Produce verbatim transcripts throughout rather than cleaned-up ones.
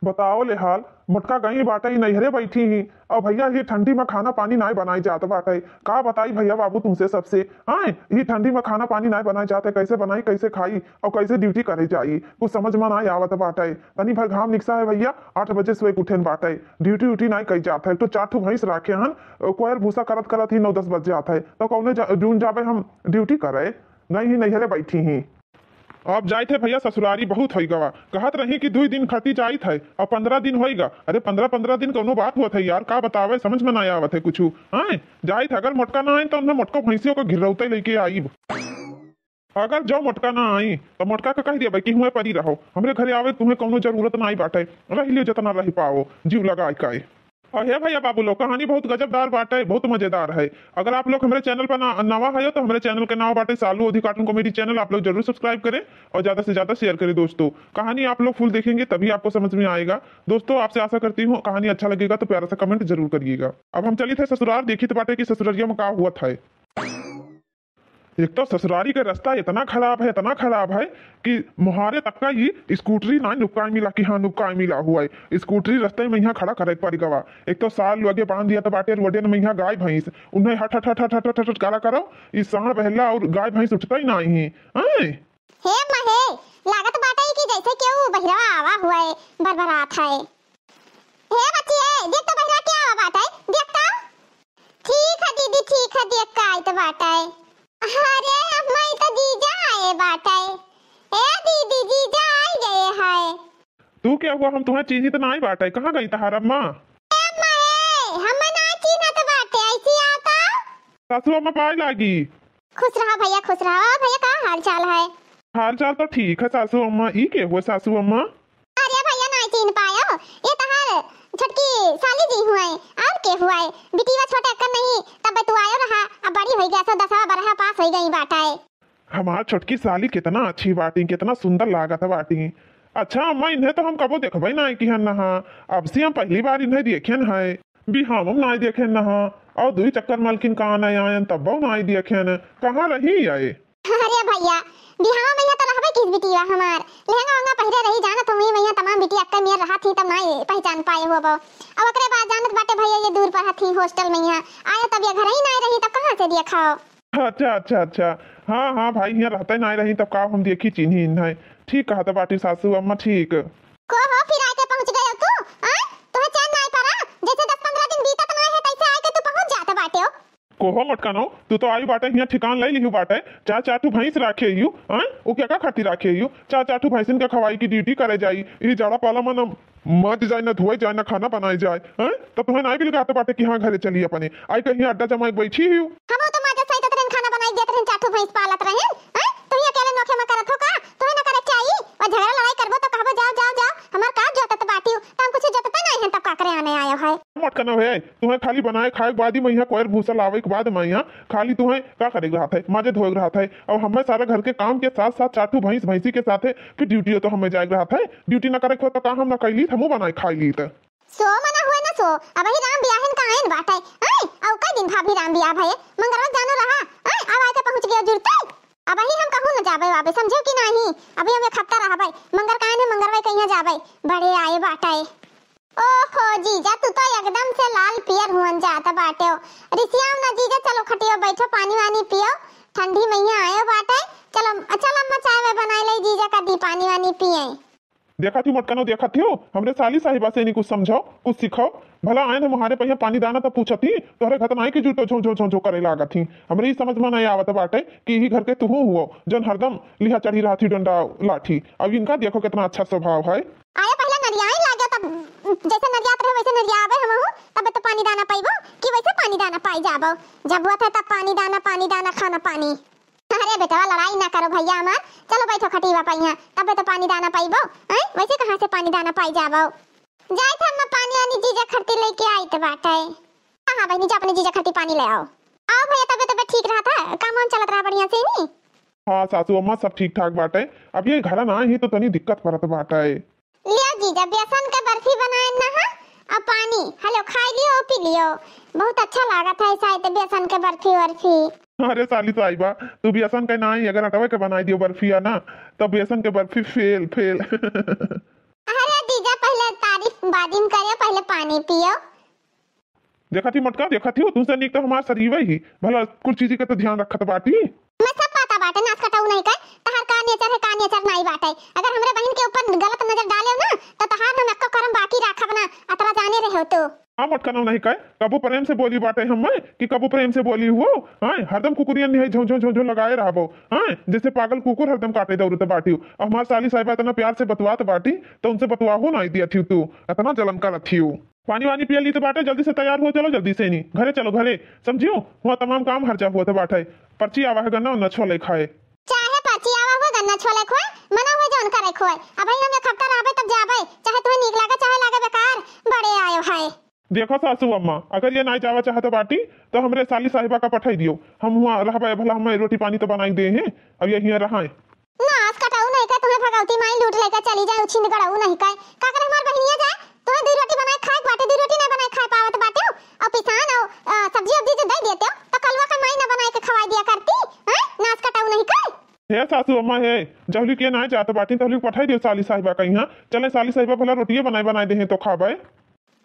बताओ ले हाल, मोटका गई बाटइ, नैहरे बैठी ही। अउ भइया, ही ठंडी में खाना पानी नाय बनाई जात बाटइ। का बताई भइया बाबू तुमसे सबसे, आय, ही ठंडी में खाना पानी नाय बनाई जात है, कैसे बनाई, कैसे खाई अउ कैसे ड्यूटी करे जाई, कुछ समझ में नाय आवत बाटइ। तनी भर घाम निकसा है भइया, आठ बजे सोए के उठेन बाटइ, ड्यूटी उटी नाय कई जात है। एक तो चार ठो भैंस राखे हन, कोयर भूसा करत करत ही नौ दस बज जात है, तो कौने जा, जून जाबे हम ड्यूटी करे, गई ही नैहरे बैठी ही। अब जाइत है भइया ससुरारी, बहुत होइ गवा। कहत रही कि दुई दिन खातिर जाइत है, अब पन्द्रह दिन होइगा। अरे पन्द्रह पन्द्रह दिन कौनो बात होत है यार, का बतावे, समझ में नाय आवत है कुछु। आय, जाइत है, अगर मोटका ना आइन तो उन्हें मोटको भैंसियों को घिरौते लेके आइब। अगर जो मोटका ना आई तो मोटका के कह दिया कि हुए परी रहो, हमरे घरे आवे तुम्हें कौनो जरूरत नाय बाटे, रह लियो जितना रह पाओ, जीव लगाए काए। अरे भइया बाबू लोग, कहानी बहुत गजबदार बाटे, बहुत मजेदार है। अगर आप लोग हमरे चैनल पर ना, नवा है तो हमरे चैनल के नाम बाटे सालू ओधी कार्टून कॉमेडी चैनल, आप लोग जरूर सब्सक्राइब करें और ज्यादा से ज्यादा शेयर करें दोस्तों। कहानी आप लोग फुल देखेंगे तभी आपको समझ में आएगा। दोस्तों, आपसे आशा करती हूँ कहानी अच्छा लगेगा तो प्यारा सा कमेंट जरूर करिएगा। अब हम चलित है ससुरार, देखित बाटे कि ससुररिया में का हुआ था। एक तो ससुरारी का रस्ता इतना खराब है, इतना खराब है कि मोहारे तक का ये स्कूटरी ना नुकाई मिला कि हाँ नुकाई मिला हुआ है। स्कूटरी रस्ते में यहाँ खड़ा करे पड़ गवा। एक तो साल लगे बांध दिया तो बाटे रोडे में यहाँ गाय भैंस, उन्हें हट हट हट हट हट हट हट करा करो। ई सांड बहला और गाय भैंस उठता ही ना ही। हैं? हे महे, लागत बाटे कि जैसे केहू बहिरवा आवा हुआ है, बरबरात है। हे बच्ची, ए, देख तो बहिरा क्या आवा बाटे, देख तो। ठीक है दीदी, ठीक है, देख के आइत बाटे। अरे अम्मा, ई तो जीजा आए बाटे। ए दीदी, जीजा आई गए है। तू क्या हुआ, हम तुम्हें चीन्हित नाई बाटे, कहाँ गई तहार अम्मा? ए अम्मा, ए, हमें ना चीन्हत बाटे, ऐसी आता। सासू अम्मा पाए लागी। खुश रहा भइया, खुश रहा। और भइया, का हाल चाल है? हाल चाल तो ठीक है सासू अम्मा। ई के हुए सासू अम्मा? अरे भइया, नाई चीन्ह पायो, ये तहार छोटकी साली जी हुए, और के हुए? बिटिया छोटे अक्कर नहीं, तब तू आयो रहा, अब बड़ी होई गया, सो दसवा बरहा पास होई गई बाटे। हमार छोटकी साली कितना अच्छी बाटी, कितना सुंदर लागत बाटी। अच्छा अम्मा, इन्हें तो हम कबो देखबे नाई किहन नहा, अब से हम पहली बार इन्हें देखेन है। बिहावम नाई देखेन नहा, और दुई चक्कर मलकिन का नाई आयन, तब्बो नाई देखेन, कहाँ रही आए? अरे भइया, बिहावा में यहाँ तो रहबे किस बिटिया हमार, लहंगा वहंगा पहिरे रही, जानत हूँ मैं यहाँ तमाम बिटिया अक्कर मियर रहा थी, तब नाई पहचान पाए हो बो। अब ओकरे बाद जानत बाटे भइया, ये दूर पर हथी हॉस्टल में यहाँ आए, तब ये घर ही नाई रही, तब कहाँ से दिया खाओ? अच्छा, अच्छा, अच्छा। हाँ, हाँ भाई, यहाँ रहते नाई रही, तब का हम देखी चिन्ही इन्हें। ठीक कहत बाटी सासू अम्मा, ठीक। को हो, फिर आके पहुँच गए तू? आय, तुहे चैन नाई पड़ा? जैसे दस पन्द्रह दिन बीतत नाई है, तैसे आके तू पहुँच जात बाटे हो। कोहो मोटकनो, तू तो आई बाटे हियाँ ठिकान ले लिहू बाटे, चार चार ठू भैंस राखे यू, हैं? उ क्या का खातिर राखे यू? चार चार ठू भैंसिन के खवाई की ड्यूटी करे जाई, ई जाड़ा पाला मन मज जाए, ना धोए जाए, ना खाना बनाए जाए, हैं? तो तुम्हें नाई बिलगात बाटे कि हाँ घरे चली अपने, आई कहीं अड्डा जमाए बैठी ही। हम तो मजा सहित रहन, खाना बनाई देत रहन, चार ठू भैंस पालत रहन, हैं? तुही अकेले नोखे में करत हो का? तुहे ना करे चाहिए, और झगड़ा लड़ाई करबो तो कहबो जाओ, जाओ, जाओ, हमार का जोतत बाटी, तो हम कुछ जोतते नहीं हैं, तब का करे आने आयो है? मत करना भैया, तुम्हें खाली बनाए खाए के बाद ही मैं यहाँ कोयर भूसा लावे के बाद मैं यहाँ खाली तुम्हें का करे के रहत है, माजे धोए के रहत है। अब हमें सारा घर के काम के साथ साथ चार ठू भैंस, भैंसी के साथ है, फिर ड्यूटी हो तो हमें जाए के रहत है। ड्यूटी ना करे के हो तो का हम ना कैली, हमू बनाए खाई ली त। सो मना हुए ना सो, अबही राम बियाहन का आयन बाटे। आय, अउ कई दिन भाभी राम बियाह भये, मंगरवा जानो रहा। आय, अब आके पहुँच गया जुड़ते। अबही हम कहूँ न जाबे वाबे, समझो कि नाही? अभी हम एक हफ्ता रहबे, मंगर का आयन है, मंगरवा कहिया जाबे, बड़े आए बाटे। ओहो जीजा, तू तो एकदम से लाल पियर हुअन जात बाटे हो। रिसियाओ ना जीजा, चलो खटियो बैठो, पानी वानी पियो, ठंडी मइया आयो बाटे। चलो, चल अम्मा चाय वाय बनाए ले जीजा, का दी पानी वानी पिए। देखत ही मोटकनो, देखत ही हो, हमरे साली साहिबा से नहीं कुछ समझाओ, कुछ सिखाओ। भला आयन हम हमारे पहिया पानी दाना तब पूछत ही, तोहरे घर नाई के जुटो झों झों झों झों करे लागत ही। हमरे ई समझ में नहीं आवत बाटे कि यही घर के तुहू हुओ, जन हरदम लिहा चढ़ी रहत ही डंडा लाठी। अब इनका देखो कितना अच्छा स्वभाव है। आयो पहले नरियाए लाग्यो, तब जैसे नरियात रहे वैसे नरियाबे हमहू, तबे तो पानी दाना पाइबो, कि वैसे पानी दाना पाई जाबो। जब हुआ था तब पानी दाना, पानी दाना, खाना पानी। अरे बेटवा, लड़ाई ना करो भैया हमार, चलो बैठो खटीवा पर यहाँ, तबे तो पानी दाना पाइबो। हैं? वैसे कहाँ से पानी दाना पाई जाबो? जाए थे अम्मा, पानी वानी जीजा खरती लेके आई तो बाटे। हाँ, हाँ बहनी, जा अपने जीजा खरती पानी ले आओ। आओ भैया, तबे तबे ठीक रहा था, काम वाम चलत रहा बढ़िया से नी? हाँ सासू अम्मा, सब ठीक ठाक बाटे। अब ये घर ना ही तो तनी दिक्कत परत बाटे। लियो जीजा, बेसन के बर्फी बनाए ना हा, अब पानी, हेलो, खाई लियो, पी लियो, बहुत अच्छा लागत है शायद बेसन के बर्फी वर्फी। अरे साली साहिबा, तू बेसन के नाही, अगर अटवे के बनाई दियो बर्फिया ना, तब बेसन के बर्फी फेल, फेल। अरे जीजा, पहले तारीफ बादिम करे, पहिले पानी पियो। देखत ही मोटका, देखत ही, तुमसे नीक तो हमार शरीर ही, भला कुल चीज के तो ध्यान रखत बाटी। मैं सब पता बाटे, नास कटाऊ नहीं कहे, तहार का नेचर है, का नेचर नहीं बाटे। अगर हमरे बहिन के ऊपर गलत नजर डालेउ ना, तो तहार हम एक्को करम बाकी राखब ना, अतरा जाने रहो तो। हाँ मोटका, ना नहीं कहे, कबो प्रेम से बोली बाटे हम्मे कि कबो प्रेम से बोली हुओ, हाँ, हरदम कुकुरियन निहै झों झों झों झों लगाए रहबो, हाँ, जैसे पागल कुकुर हरदम काटे दौड़त बाटी। अब हमार साली साहिबा इतना प्यार से बतवात बाटी, तो उनसे बतवाहू नहीं दिया थी तू, इतना जलन करत थी। पानी वानी पिया ली तो बाटे, जल्दी से तैयार हुआ, चलो जल्दी से नी, घरे चलो घरे, समझियो, हुआ तमाम काम हर जा हुआ तो बाटे। पर्ची आवा है गन्ना उन्ना छोले खाए। चाहे पर्ची आवा हुआ गन्ना छोले खोए, मना हुआ जौन करे खोए। अब हम एक हफ्ता रहबे तब जाबे, चाहे तुम्हें नीक लागे चाहे लागे बेकार, बड़े आयो है। देखो सासू अम्मा, अगर ये नाई जावा चाहत बाटी, तो हमरे साली साहिबा का पठाई दियो, हम हुआ रहबे, भला हमें रोटी पानी तो बनाई दे हैं, अब ये हियाँ रहाए। नास कटाऊ नहीं का, तुम्हें भगवती माई लूट लेकर चली जाए, उछिंद गड़ाऊ नहीं का, का करे हमार बहिनिया जाए, तुम्हें दुई रोटी बनाए खाए के बाटे, दुई रोटी नहीं बनाए खाए पावत बाटे, और पिसान और, अ, सब्जी उब्जी जो दे देते हो, तो कलवा का माई ना बनाए के खवाई दिया करती, हैं? नास कटाऊ नहीं का। हे सासू अम्मा हे, जहुली के ना जात बाटी, तहुली पठाई दियो साली साहिबा का यहाँ, चले साली साहिबा भला रोटिये बनाए बनाए दे हैं तो खाबे।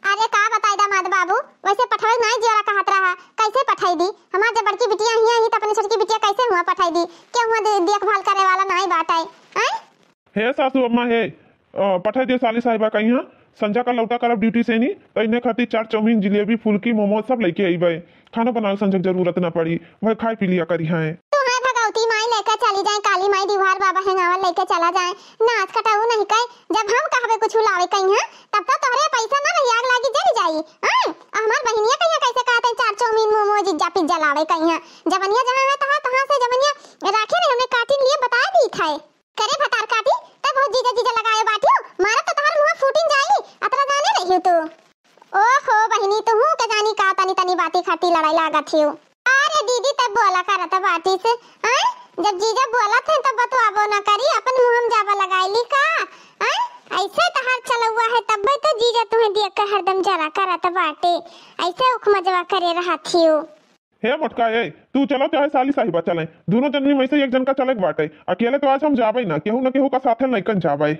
अरे का बताई दामाद बाबू, वैसे पठवे नाई जियरा कहत रहा, कैसे पठाई दी? हमार जब बड़की बिटिया हियाँ ही, त अपनी छोटकी बिटिया कैसे हुआ पठाई दी? के हुआ दे-, देखभाल करे वाला नाई बाटे, हैं? हे सासू अम्मा हे, अ, पठाई दियो साली साहिबा का यहाँ, संझा का लौटा करब ड्यूटी से नी, तो इन्हें खातिर चाट, चाउमीन, जिलेबी, फुलकी, मोमोज सब लेके अइबे। खाना बनावे संझक जरूरत ना पड़ी, वह खाए पी लिया करी हैं। तू है भगवती माई लेके चली जाए, काली माई दिवार बाबा हेंगावन लेके चला जाए। नास कटाऊ नहीं कहे, जब हम कहबे कुछ लावे कहीं है, तब तो तोहरे पैसा ना रही, आग लागी जल जाई। हाँ, आ हमार बहिनिया कहिया कैसे कहते हैं, चाट चाउमीन मोमोज इज्जा पिज्जा लावे कहीं है। जवनिया जहाँ है तहाँ, तहाँ से जवनिया राखे नहीं, हमने काटिन लिए बता दी था। करे भतार काटी, तब बहुत जीजा जीजा लगाए बाटियो, मारा तो तोहर मुँह फूटिन जाई, अतरा जाने रही तू। ओहो बहिनी, तुहू के जानी का तनी तनी बाती खाती लड़ाई लागत हियो। अरे दीदी, तब बोला करत बाटी से, हैं? जब जीजा बोलत हैं तब बतवाबो ना करी, अपन मुँह में जाबा लगाई ली का? हैं? ऐसे तहार चलौआ है तब तो जीजा तुम्हें देख के हरदम जरा करत बाटे, ऐसे उखमजवा करे रहत हियो। हे मोटका, ए, तू चलो चाहे साली साहिबा चले, दोनों जन में से एक जन का चले के बाटे। अकेले तो आज हम जाबे ना, केहू न केहू का साथे लइकन जाबे।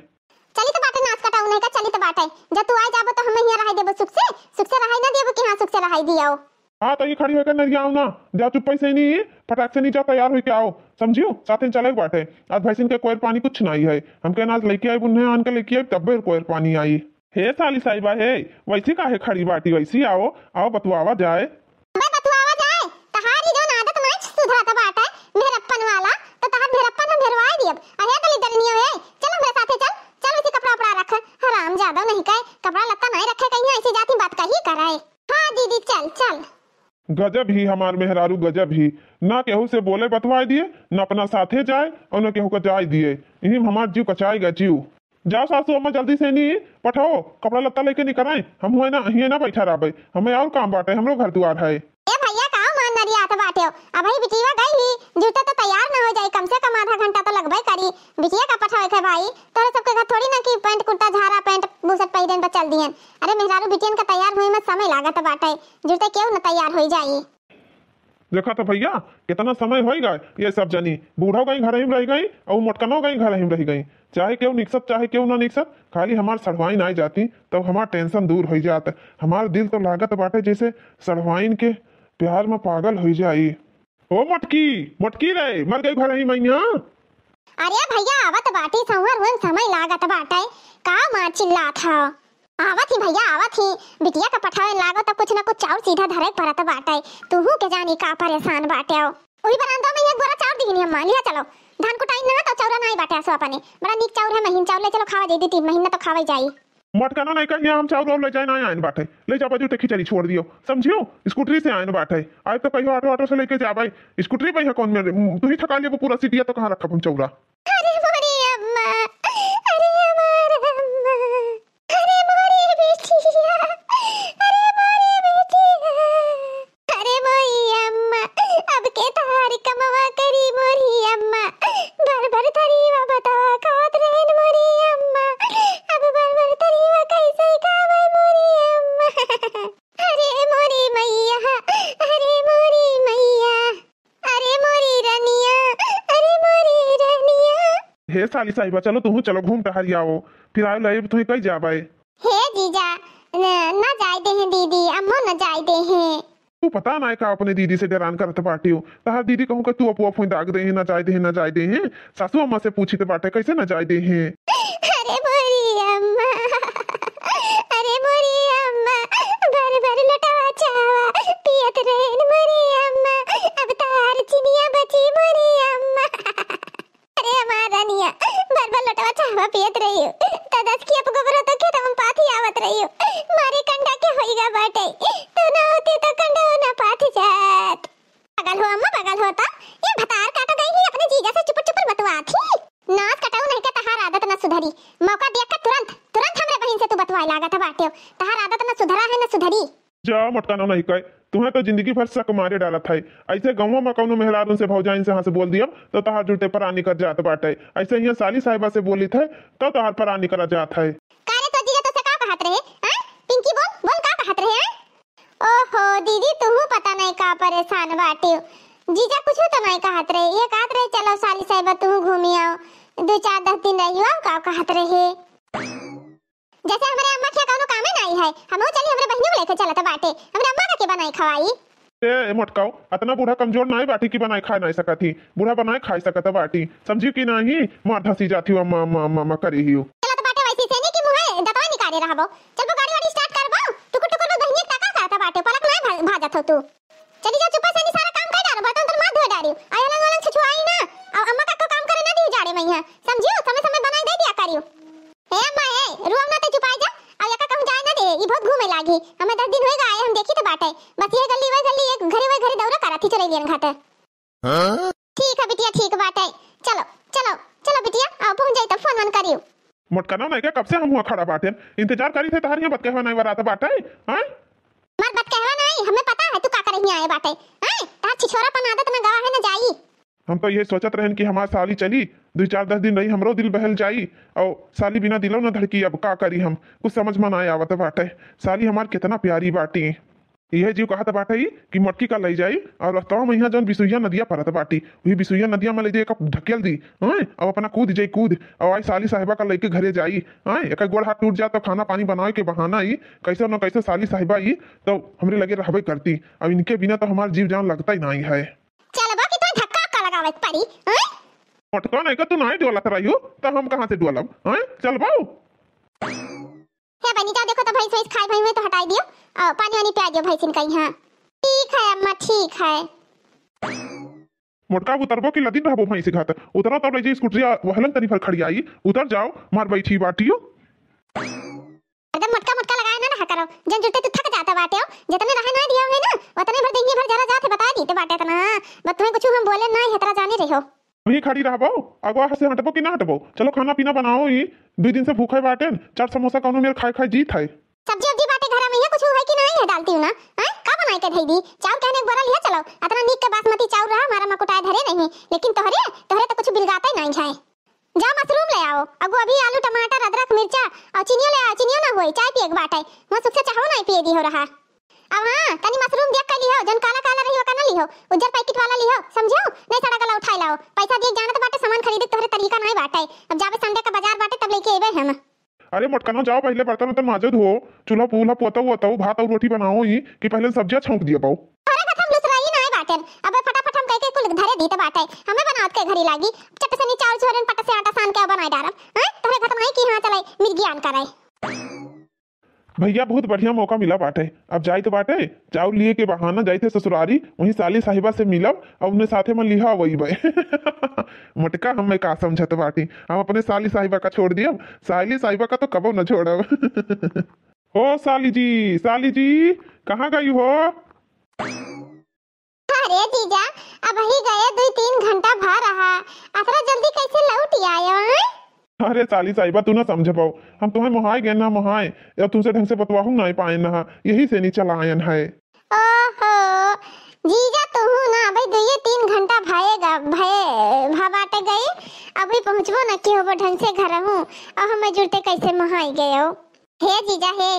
चली तो बाटे नास कटाऊ नहीं का, चली तो बाटे। जब तू आ जाबो तो हम यहाँ रहाई देबो सुख से, सुख से रहाई ना देबो कि हाँ सुख से रहाई दियाओ। हाँ, तो ये खड़ी होकर नहीं आओ ना, जा चुप्पे से नहीं, फटाक से नहीं जा, तैयार होके आओ, समझियो, साथे चले के बाटे। आज भैंसिन के कोयर पानी कुछ नहीं है, हमके अनाज लेके आई, बुन्हे आन के लेके आई, तब्बे कोयर पानी आई। हे साली साहिबा, हे, वैसी काहे खड़ी बाटी, वैसी आओ, आओ बतुआवा जाए। अबे बतुआवा जाए, तहारी जौन आदत माइच सुधरत बाटे, भेरप्पन वाला, तो तहार भेरप्पन हम भेरवाए दियब। अहे दलिदरनियो हे, चल हमरे साथे चल, चल वैसी कपड़ा उपड़ा रख, हराम ज्यादा नहीं कहे, कपड़ा लत्ता नहीं रखे कहीं, ऐसी जाती बात कही करे। हाँ दीदी, चल, चल। गजब ही हमार मेहरारू, गजब ही, ना केहू से बोले बतवाए दिए, ना अपना साथे जाए और ना केहू का जाए दिए। इही में हमार जीव कचाएगा जीव। जाओ सासू अम्मा, जल्दी से नी पठाओ, कपड़ा लत्ता लेके निकराए। हम हुए ना, हिये ना बैठा रहबे, हमें और काम बाटे, हमरो घर दुआर है। ए भैया, का मान नरियात बाटे हो? अबही बिटिया गई ही, जुटे तो तैयार ना हो जाई, कम से कम आधा घंटा तो लगबे करी। बिटिया का पठावे के भाई, तोरे सबके घर थोड़ी ना कि पैंट कुर्ता, झारा पैंट, बुशर्ट पहिरन पर चल दियन। अरे मेहरारू बिटियन का तैयार होए में समय लागत बाटे, जुटे केहू ना तैयार होई जाई। देखा तो भैया, कितना समय होई गए, ये सब जनी बूढ़ो गई घर ही में रह गई और मोटकनो गई घर ही में रह गई। चाहे केहू निकसत, चाहे केहू ना निकसत, खाली हमार सढ़वाइन आ जाती, तब हमार टेंशन दूर होई जात। हमार दिल तो लागत बाटे जैसे सढ़वाइन के प्यार में पागल होई जाई। ओ मोटकी, मोटकी रे, मर गई घर ही मैया। अरे भैया, आवत बाटी, सहुअर हुन समय लागत बाटे, का माँ चिल्लात हौ? आवत ही भैया, आवत ही। बिटिया का पठावे लागो त कुछ ना कुछ चाउर सीधा धरे के परत बाटे। तुहू के जानी का परेशान बाटे हो। वही बरामदा में एक बोरा चाउर दिहनी अम्मा, लिया चलो। धान कुटाई ना तो चाउर नहीं बाटे असो अपने। बड़ा नीक चाउर है, महीन चाउर ले चलो, खावा जाई, दू तीन महीना तो खावा जाई। मटकाना नहीं कहिया हम चाउर और ले जाए ना आइन बाटे। ले जा बजू ते खिचड़ी छोड़ दियो। समझियो? स्कूटरी से आइन बाटे। आए तो कहियो ऑटो, ऑटो से लेके जाबे। स्कूटरी पे है कौन मेरे? तू ही थका लेबो पूरा सिटिया तो कहाँ रखब हम चौरा? अरे मोरी अम्मा, अरे हमार अम्मा। अरे मोरी बिटिया, अरे मोरी बिटिया, अरे मोरी अम्मा, अब के तहार कमवा करी मोरी अम्मा, भर भर थरीवा भतवा खात रहन मोरी अम्मा, अब भर भर थरीवा कैसे खावे मोरी अम्मा। अरे मोरी मैया, अरे मोरी मैया। अरे मोरी रनिया, अरे मोरी रनिया। हे साली साहिबा, चलो तुहू चलो, घूम टहल आओ, फिर आयो लाइव तुही कई जाबे। हे जीजा, न, न जाए देहें दीदी, अम्मो न जाए देहें। तू पता नाय का अपने दीदी से डेरान करत बाटिउ। तहार दीदी कहूँ का तू अपुआ फुई दाग देहें, न जाए देहें, न जाए देहें। सासू अम्मा से पूछित बाटे, कैसे न जाए देहें? अरे मोरी अम्मा, अरे मोरी अम्मा, भर भर लोटवा चावा पियत रहेन मोरी अम्मा, अब तहार चिनिया बची मोरी अम्मा। अरे हमार रानिया, भर भर लोटवा चाहवा पियत रहियो, त दस खेप गोबरो तो खेत में पाथी आवत रहियो। मारे कंडा के होइगा बाटे, तू ना होती तो कंडा ना पाथ जात। पागल हो अम्मा, पागल हो तो। ये भतार काटो गई ही अपने जीजा से चुपुर चुपुर बतुआ थी। नास कटाऊ नहीं के तहार आदत न सुधरी। मौका देख के तुरंत, तुरंत हमरे बहिन से तू बतवाए लागत है बाटे। तहार आदत न सुधरा है न सुधरी। जा मोटका नौ नहीं कहे, तुम्हें तो जिंदगी भर शक मारे डालत है। ऐसे गाँव में कौनो मेहरारून से भौजाइन से हाँ से बोल दियो तो तहार जुड़ते परानी कर जात बाटे। ऐसे यहाँ साली साहिबा से बोलित है तो तहार परानी करा जात है। का रे तो जीजा तो से का कहत रहे? हैं? पिंकी बोल, बोल का कहत रहे? हैं? ओहो दीदी, तुहू पता नहीं का परेशान बाटे। जीजा कुछ तो नहीं कहत रहे, ये कहत रहे चलो साली साहिबा तुहू घूमी आओ, दो चार दस दिन रहियो, आओ का कहत रहे। जैसे हमरे अम्मा के कौनो कामे नाई है, हमहू चली हमरे बहिनी को लेके चलत बाटे। हमरे अम्मा का के बनाई खवाई? ए, ए मोटकाऊ, अतना बूढ़ा कमजोर नाई बाटी कि बनाई खाए नाई सकत ही। बूढ़ा बनाई खाए सकत बाटी, समझी कि नाही? मार धसी जाती हो, अम्मा, अम्मा, अम्मा, अम्मा करी ही हो। चलत बाटे वैसी से नहीं कि मुँहे दतवा निकाले रहबो। चलबो गाड़ी वाड़ी start करबो, टुकुर टुकुर में बहिनी का का करत बाटे, पलक नाई भा-, भाजत हो तू। चली जा चुपा से नहीं सारा काम कर डारो, बर्तन उर्तन मार धोए डारी। आ अलंग अलंग छछुआई ना, आ अम्मा का को काम करे ना दी जाड़े में यहाँ, समझियो? समय समय बनाई दे दिया करियो। हे अम्मा, ए, रुआ ना ते चुपाई जा। अब एका कहूँ जाए ना दे, ई बहुत घूमे लागी। हमें दस दिन होए गए, हम देखी तो बाटे। बस ये गली, वह गली, एक घरे, वह घरे दौरा करा थी चुरैलियन घाटे। हाँ? ठीक है बिटिया, ठीक बाटे। चलो, चलो, चलो बिटिया, आओ पहुँच जाई तो फोन वोन करियो। मोटकनवा नहीं के कब से हम हुआ खड़ा बाटेन, इंतजार करी थे तहार यहाँ बतकहवा नहीं बरात बाटे, हाँ? हमार बतकहवा नहीं, हमें पता है तू का करे हियाँ आए बाटे, हाँ? तहार छिछोरापन आदत में गवा है ना जाई। हम तो ये सोचत रहन कि हमार साली चली, दुई चार दस दिन रही, हमरो दिल बहल जाई। और साली बिना दिलो न धड़की, अब का करी हम, कुछ समझ में ना आवत बाटे। साली हमार कितना प्यारी बाटी। यह जीव कहत बाटे ई कि मोटकी का लई जाई और रस्तवा में यहाँ जौन बिसुइया नदिया परत बाटी, वही बिसुइया नदिया में ले जाई, एका ढकेल दी, हैं? अब अपना कूद जाई कूद, और आई साली साहिबा का लेके घरे जाई, हैं? एका गोड़ हाथ टूट जाए तो खाना पानी बनावे के बहाना ई, कैसे न कैसे साली साहिबा ई तो हमरे लगे रहबे करती। अब इनके बिना तो हमार जीव जान लगता ही नहीं है। चलबो कि तोहे धक्का उक्का लगावे के पड़ी, हैं? मोटका नहीं का तू नहीं डोलत रहियो, तो हम कहाँ से डोलब, हैं? चलबो। हे बनी, जा देखो तो भैंस, भैंस खाए भई हुए तो हटाई दियो, और पानी वानी पिया दियो भैंसिन का यहाँ। ठीक है अम्मा, ठीक है। मोटका उतरबो कि लदिन रहबो भैंस घात? उतरो तब ले जी स्कूटरिया वहलन तनी भर खड़ी आई, उतर जाओ, मार बैठी बाटियो। एकदम मोटका मोटका लगाए ना रहा करो, जन जुरते तू थक जाता बाटे हो, जितने रहे ना दिया है ना, उतने भर देंगे भर जरा जाते बता दी तो बाटे इतना, बस तुम्हें कुछ हम बोले ना, हेतरा जाने रहो। वहीं खड़ी रहबो, अगवा से हटबो कि ना हटबो? चलो खाना पीना बनाओ ही, दो दिन से भूखे बाटेन, चाट समोसा कौनो मेर खाए खाए जीत है। सब्जी उब्जी बाटे घर में, ये कुछ है कि नहीं है डालती हूँ ना, हैं? का बनाए के धई दी? चाउर कहने एक बोरा लिया चलो, अतना नीक के बासमती चाउर रहा, हमारा मकुटाए धरे नहीं, लेकिन तोहरे, तोहरे तो कुछ बिलगाते नहीं है। जा मशरूम ले आओ, अगो अभी आलू, टमाटर, अदरक, मिर्चा और चीनियो ले आओ, चीनियो ना होई, चाय पिए के बाटे, वहाँ सुख से चाहो नहीं पिए दी हो रहा। अब हाँ, तनी मशरूम देख के लिहो, जौन काला काला रही ओका ना लिहो, उज्जर पैकेट वाला लिहो, समझो? नहीं सड़ा गला उठाए लाओ, पैसा दिए जानत बाटे सामान खरीदे के तोहरे तरीका नहीं बाटे, अब जाबे संडे का बाजार बाटे तब लेके अबे हम। अरे मोटकनो जाओ पहले बर्तन उर्तन माजो धो, चूल्हा पूल्हा पोतो वोतो, भात और रोटी बनाओ ही कि पहले सब्जियां छौंक दिया पाओ। अरे बस हम लुसराई नहीं बाटे, अब फटाफट हम कह के कुल धरे दी तो बाटे, हमें बनावत के घरी लागी, चट से नीचे और झोरन पट से आटा सान के बनाए डारब, हैं? तोहरे घर नहीं कि हाँ चले मिर्गियान करे। भैया, बहुत बढ़िया मौका मिला बाटे। अब जाइत बाटे, चाउर लिए के बहाना जाइत है ससुरारी, वहीं साली साहिबा से मिलब और उन्हें साथे में लिहा वही बे। मोटका, हमें का समझत बाटी, हम अपने साली साहिबा का छोड़ दियब, साली साहिबा का तो कबो न छोड़ब। ओ साली जी, साली जी, कहाँ गई हो? अरे जीजा, अबही गए दुई तीन घंटा भा रहा, अतरा जल्दी कैसे लौट आयो, हैं? अरे साली साहिबा, तू ना समझ पाओ, हम तुम्हें मोहाय गए ना मोहाय, अब तुमसे ढंग से बतवाहू ना पाए ना, यही से नहीं चला आयन है। ओहो, जीजा तुहू ना, अबही दुइये तीन घंटा भएगा, भए, भा बाटे गई, अबही पहुँचबो ना कि होबो ढंग से घर हूँ, और हमें जुड़ते कैसे मोहाय गए हो? हे जीजा हे,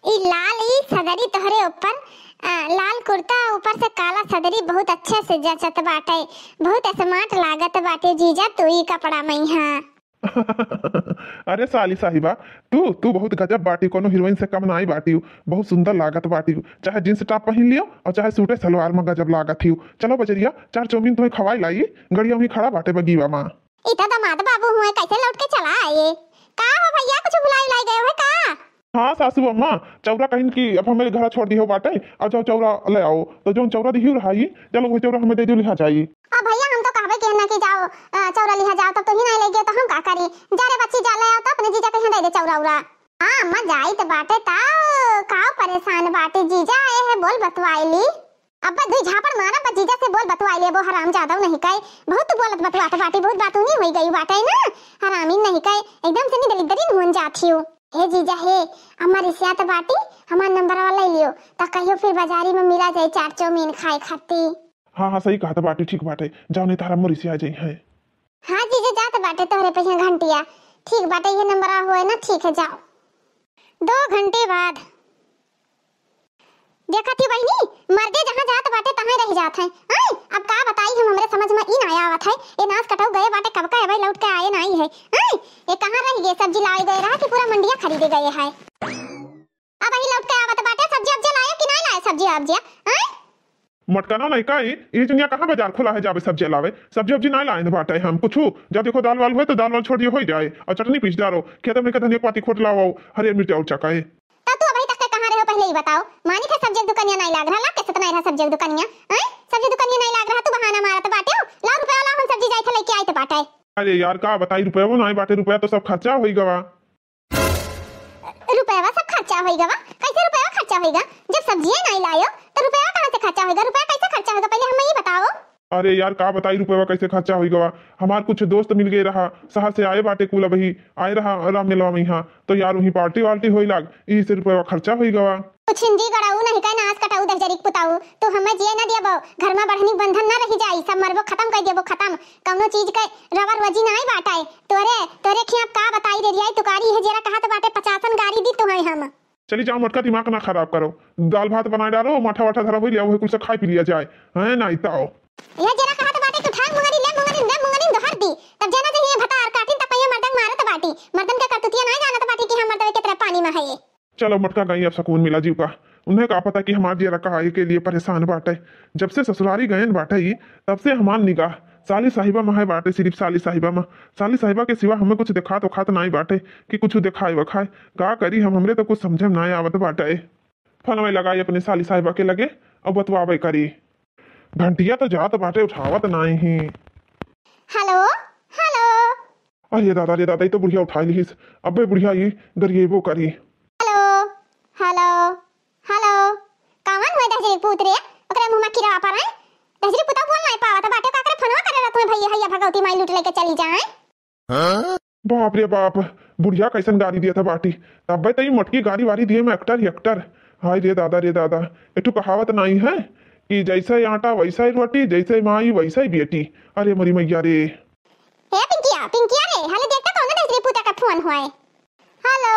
ई लाल ई सदरी तोहरे ऊपर, आ, लाल कुर्ता ऊपर से काला सदरी बहुत अच्छे से जचत बाटे, बहुत smart लागत बाटे जीजा तू ई कपड़ा में। हाँ। अरे साली साहिबा, तू, तू बहुत गजब बाटी, कोनो हीरोइन से कम नाई बाटी, बहुत सुंदर लागत बाटी। चाहे जींस टॉप पहिन लियो और चाहे सूटे सलवार में गजब लागत हियो। चलो बजरिया, चार चौमिन तुम्हें खवाई लाई, गड़िया वहीं खड़ा बाटे बगीवा में। ई त दामाद बाबू हुए, कैसे लौट के चला आए? का हो भैया, कुछ भुलाई उलाई गए हो का? हाँ सासू अम्मा, चौरा कहिन कि अब हमें घर छोड़ दिहो बाटे, अब जाओ चौरा ले आओ। तो जौन चौरा दिही रहाई, चलो वही चौरा हमें दे दियो, लिहा जाई। अब भैया हम तो कहबे के ना कि जाओ, अ, चौरा लिहा जाओ, तब तो ही नहीं ले गए तो हम का करी? जा रे बच्ची, जा ले आओ तो अपने जीजा कहीं दे दे चौरा उरा। हाँ अम्मा, जाई तो बाटे ता, काव परेशान बाटे जीजा आए है, बोल बतवाई ली। अब्बा दुई झापड़ मारा, अब्बा जीजा से बोल बतवाई लेबो, हराम जादव नहीं कहे, बहुत बोलत बतवात बाटी, बहुत बातूनी होई गई बाटे ना, हरामी नहीं कहे, एकदम से नी दलिद्दरी हुन जात हियो। हे जीजा हे, अम्मा रिसियात बाटी, हमार नंबरवा ले लियो, त कहियो फिर बाजारी में मिला जाए चाट चौमीन खाए खाती। हाँ, हाँ, सही कहत बाटी, ठीक बाटे, जाओ नहीं तारा मोर रिसिया जाई है। हाँ जीजा, जात बाटे तोहरे पे यहाँ घंटिया, ठीक बाटे, ये नंबरवा होए ना, ठीक है, जाओ। दो घंटे बाद। देखत ही बहिनी, मर्दे जहाँ जात बाटे, तहाँ रह जात है। आय, अब का बताई हम, हमरे समझ में ई ना आवत है। ये नास कटऊ गए बाटे, कब का अबे लौट के आए नाई है। आय, ये कहाँ रह गए? सब्जी लाए गए रहा कि पूरा मंडिया खरीदे गए है? अब ही लौट के आवत बाटे, सब्जी अब्जी लाए कि नाई लाए सब्जी अब्जी? आय? मटकना नहीं का ई, ई दुनिया कहाँ बाजार खुला है जाबे सब्जी लावे? सब्जी उब्जी नाई लाए बाटे हम कुछू। जब देखो दाल वाल हुए तो दाल वाल छोड़ दिए हो जाए, और चटनी पीस डारो, खेत में के धनिया पाती खोट लाओ, हरियर मिर्चा उर्चा का है। तब तू अबही तक के कहाँ रहे हो, पहले ही बताओ। मानी थे सब्जी के दुकानिया नहीं लाग रहा, लाग कैसे तो नहीं रहा सब्जी के दुकानिया? हैं? सब्जी दुकानिया नहीं लाग रहा, तू बहाना मारत बाटे हो। लाओ रुपया लाओ, हम सब्जी जाए थे लेके आए थे बाटे। अरे यार, का बताई, रुपया वो नहीं बाटे, रुपया तो सब खर्चा होई गवा। रुपया सब खर्चा होई गवा? कैसे रुपया खर्चा होई गा? जब सब्जिये नहीं लायो, तो रुपया कहाँ से खर्चा होई गा? रुपया कैसे खर्चा होई गा, पहले हमें ये बताओ। अरे यार, का बताई रुपया कैसे खर्चा होई गवा। हमार कुछ दोस्त मिल गए रहा, शहर से आए बाटे कुल, अबही आए रहा राम मेलवा में यहाँ, तो यार वहीं पार्टी वार्टी होई लाग, इही से रुपया खर्चा होई गवा। कुछ हिंदी गड़ाऊ नहीं कहे, नास कटाऊ दहजरी के पुताऊ, तू हमें जिए ना दियबो, घर में बढ़नी बंधन ना रही जाई, सब मरबो खत्म कर देबो खत्म, कौनो चीज के रवा रोजी ना आई बाटे। तोरे, तोरे खियाँ का बताई रे रियाई, तुकारी है जेरा कहत बाटे पचासन गारी दी तुहैं हम। चली जाओ मटका, दिमाग ना खराब करो, दाल भात बनाए डालो, माठा वाठा धरा होई लिया, वही कुल से खाई पी लिया जाए, हैं ना इताओ। यह जेरा कहत बाटे कि उठाए मुंगरी ले, मुंगरी ले, मुंगरी दोहर दी। तब जेना जहिए भतार काटिन तब कहिए मर्दन मारत बाटी। मर्दन के करतुतिया नाई जानत बाटी कि हम मर्दवे के तरह पानी में है। चलो मटका गई, अब सुकून मिला जीव का। उन्हें का पता कि हमार जियरा काहे के लिए परेशान बाटे। जब से ससुरारी गयन बाटे ई, तब से हमार निगाह साली साहिबा में है बाटे, सिर्फ साली साहिबा में। साली साहिबा के सिवा हमें कुछ देखात वखात नाई बाटे कि कुछ देखाए वखाए। का करी हम, हमरे तो कुछ समझे में नाई आवत बाटे। फोनवे लगाई अपने साली साहिबा के लगे और बतवावे करी। घंटिया तो जात बाटे, उठावत नाई ही। हेलो, हेलो। अरे दादा रे दादा, ई तो बुढ़िया उठाई लिहिस। अबे बुढ़िया ई गरिएबो करी। हेलो, हेलो, हेलो। कौन हुए दहजरी पूत रे? ओकरे मुंह में कीड़ा पड़े। दहजरी पुता बोल नाई पावत बाटे, का करे फोनवा करे रहत में भैया हैया भगवती माई लूट लेके चली जाए। बाप रे बाप, बुढ़िया कैसन गारी दिया था बाटी। तब्बे तो ई मोटकी गारी वारी दिए में एक्टर ही एक्टर। हाय रे दादा रे दादा, एठू कहावत नाई है कि जैसे आटा वैसे ही रोटी, जैसे माई वैसे ही बेटी। अरे मोरी मैया रे। हे पिंकिया, पिंकिया रे, हाले देखता कौन दहजरी पूता का फोन हुआ है। हेलो,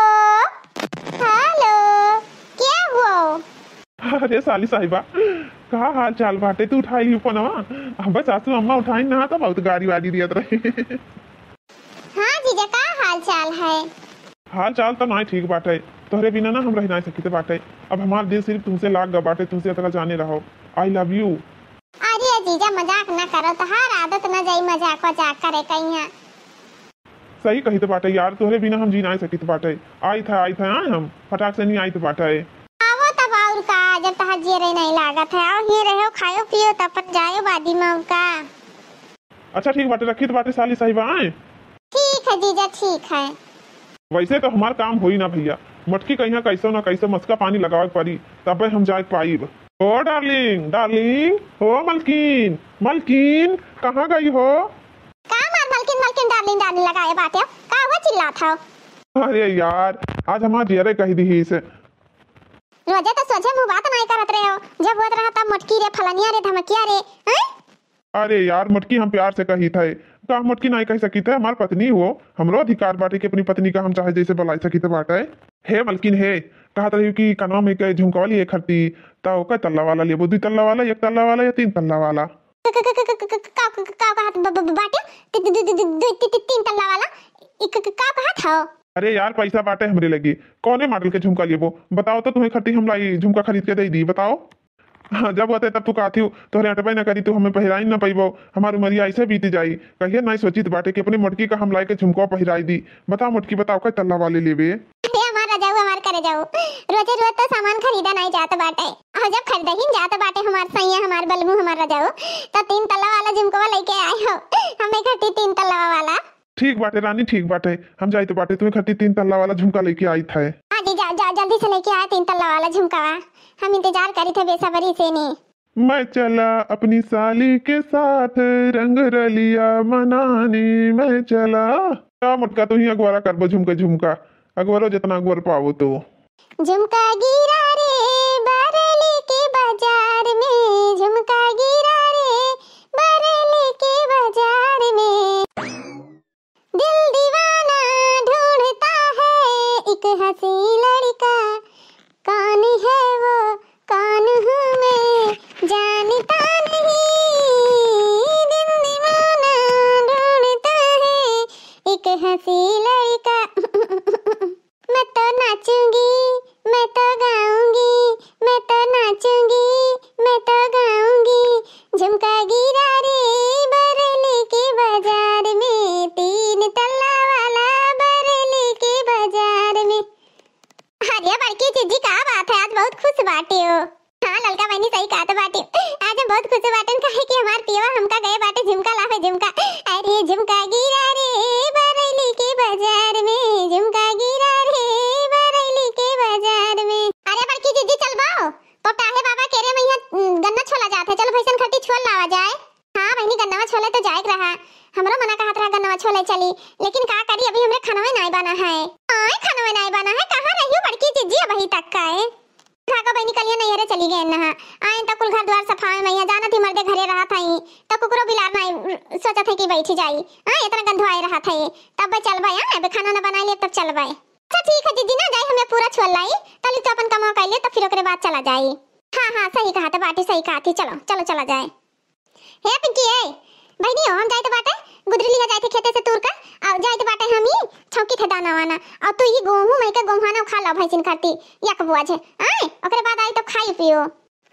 हेलो, क्या हुआ? अरे साली साहिबा, का हाल चाल बाटे? तू उठाई ली फोनवा। अब सासू अम्मा उठाई ना तो बहुत गारी वारी दियत रही। हाँ जीजा, का हाल चाल है? हाल चाल तो नाई ठीक बाटे, तोहरे बिना ना हम रह नाई सकित बाटे। अब हमार दिल सिर्फ तुमसे लाग गा बाटे, तुमसे इतना जाने रहो। I love you। अरे जीजा, मजाक ना करो, तोहार आदत ना जाई मजाक वजाक करे कहीं। सही कहित बाटे यार, तोहरे बिना हम जी नाई सकित बाटे। आइत है, आइत है, आए हम फटाक से नहीं आइत बाटे। आवो तब और का, जब तोहार जियरे नहीं लागत है, आओ ही रहो, खायो पियो, तब अपन जायो बादी में और का। अच्छा ठीक बाटे, रखित बाटे साली साहिबा, आए। ठीक है जीजा, ठीक है। वैसे तो हमार काम होई ना भैया, मटकी कहिया कैसो ना कैसो मस्का पानी लगावे के पड़ी, तबे हम जाए पाइब। ओ डार्लिंग, डार्लिंग, ओ मलकिन, मलकिन, कहाँ गई हो? का मार मलकिन, मलकिन, डार्लिंग, डार्लिंग लगाए बाटे, का हुआ चिल्लात हो? अरे यार, आज हमार जियरे कह दी इसे। रोजे तो सोझे मुँह बात नहीं करत रहे हो, जब होत रहा तब मोटकी रे, फलनिया रे, धमकिया रे, हैं? अरे यार, मोटकी हम प्यार से कही थे, का मोटकी नहीं कह सकी थे? हमार पत्नी हो, हमरो अधिकार बाटे कि अपनी पत्नी का हम चाहे जैसे बुलाई सकी थे बाटे। हे मलकिन हे, कहत रही कि कनवा में के झुमका वाली एक हरती, तो कै तल्ला वाला लेबो, दुई तल्ला वाला, एक तल्ला वाला या तीन तल्ला वाला? क-, क-, क-, क-, क-, क-, का, का, का कहत ब-, ब-, ब-, बाटे? ती-, ती-, ती-, ती-, ती-, ती-, तीन तल्ला वाला? इ क-, क-, का कहत हौ? अरे यार, पैसा बाटे हमरे लगे, कौने model के झुमका लेबो? बताओ तो, तुहैं खट्टी हम लाई झुमका खरीद के दे दी, बताओ। हाँ, जब होते तब तू कहती हो, तोहरे अटबे न करी, तू हमें पहिराई न पइबो, हमार उमरिया ऐसे बीत जाई। कहिए नाई सोचित बाटे कि अपने मोटकी का हम लाई के झुमका पहिराई दी। बताओ मोटकी, बताओ कै तल्ला वाले लेबे? हे हमार रजाऊ, हमार करे जाऊ, रोजे रोज तो सामान खरीदा नाई जात बाटे। और जब खरीदहिन जात बाटे हमार सैया, हमार बलमू, हमार रजाऊ, तो तीन तल्ला वाला झुमकवा लेके आए हो, हमें खट्टी तीन तल्ला वाला। ठीक बाटे रानी, ठीक बाटे, हम जाइत बाटे, तुहैं खट्टी तीन तल्ला वाला झुमका लेके आइत है। हाँ जीजा, जा, जल्दी से लेके आए तीन तल्ला वाला झुमकावा, हम इंतजार करी थे बेसब्री से नी। मैं चला अपनी साली के साथ रंग रलिया मनाने, मैं चला। का मोटका, तुहैं अगोरा करबो झुमका, झुमका अगोरो, जितना अगोर पावो तो। झुमका गिरा रे बरेली के बाजार में, झुमका गिरा रे बरेली के बाजार में। दिल दीवाना ढूंढता है एक हंसी लड़का, कौन है वो, कौन हूँ मैं, जानता नहीं। दिल दीवाना ढूंढता है एक हंसी लड़का। मैं तो नाचूंगी, मैं तो गाऊंगी, मैं तो नाचूंगी, मैं तो गाऊंगी। झुमका गिरा रे बरेली के बाजार में, तीन तल्ला वाला बरेली के बाजार में। अरे बड़की जीजी, का बात है, आज बहुत खुश बाटे हो। हाँ ललका बहिनी, सही कहत बाटे, आज हम बहुत खुश बाटन, काहे कि हमार पियवा हमका गए बाटे झुमका लावे, झुमका। अरे झुमका गिरा रे बरेली के बाजार में, झुमका गिरा रे बरेली के बाजार में। अरे बड़की जीजी, चलबो? तो टाहे बाबा केरे मइहाँ, उम, गन्ना छोला जात है, चल भैंसन खट्टी छोल लावा जाए। हाँ बहिनी, गन्नवा छोले तो जाए के रहा, हमरो मना कहत रहा गन्नवा छोले चली, लेकिन का करी, अभी हमरे खनवे नाई बना है। आए, खनवे नाई बना है, कहाँ रही हो बड़की जीजी अबही तक का है? भागो बहिनी, कलिया नैहरे चली गए नहा। आए त कुल घर द्वार सफावे मइहाँ, जानत ही मर्दे घरे रहत हई, त कुकुरो बिलार नाई सोचत है कि बैठी जाई। हाँ, इतना गंधवाए रहत है, तब चलबे, हाँ, अबे खाना ना बनाई ले, तब चलबे। अच्छा ठीक है जीजी, ना जाई, हमें पूरा छोल लाई, तली तो अपन कमवा कर ले, तो फिर ओकरे बाद चला जाई। हाँ, हाँ, सही कहत बाटी, सही कहत ही, चलो, चलो, चला जाए। हे पिंकी, ए बहिनी हो, हम जाइत बाटे, गुदरी लिहा जाइत है खेते से तूर के, आ जाइत बाटे हम ही छौंकी थे दाना वाना, और तू ही गोहूँ मई के गोहुआना उखाड़ लो भैंसिन खाती, यक बुआ जे, आए, ओकरे बाद आई तो खाई पियो।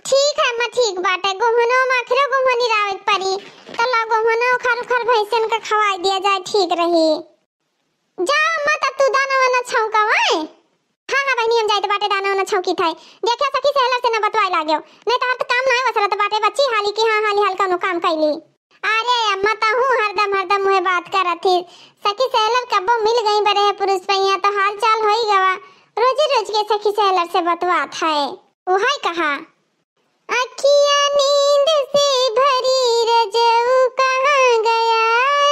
ठीक है अम्मा, ठीक बाटे, गोहुआना में आखिरो गोहुआ निरावे के परी, तो ला गोहुआना उखाड़ उखाड़ भैंसिन के खवाई दिया जाए, ठीक रही। जा अम्मा, तब तू दाना वाना छौंका, आए। हाँ, हाँ बहिनी, हम जाइत बाटे दाना वाना छौंकी थाई। देखियो सखी सहेलर से न बतवाए लाग्यो, नहीं तो हर काम नाय वसरत बाटे बच्ची हाली की, हाँ हाली हाल कौनो काम कैली। अरे अम्मा, तहूँ हरदम हरदम उहे बात करत ही। सखी सहेलर कब्बो मिल गई बरे है पुरुष पहिया तो हाल चाल होई गवा। रोजी रोज के सखी सहेलर से बतवात है। उहे कहा, अखिया नींद से भरी रजऊ कहाँ गया,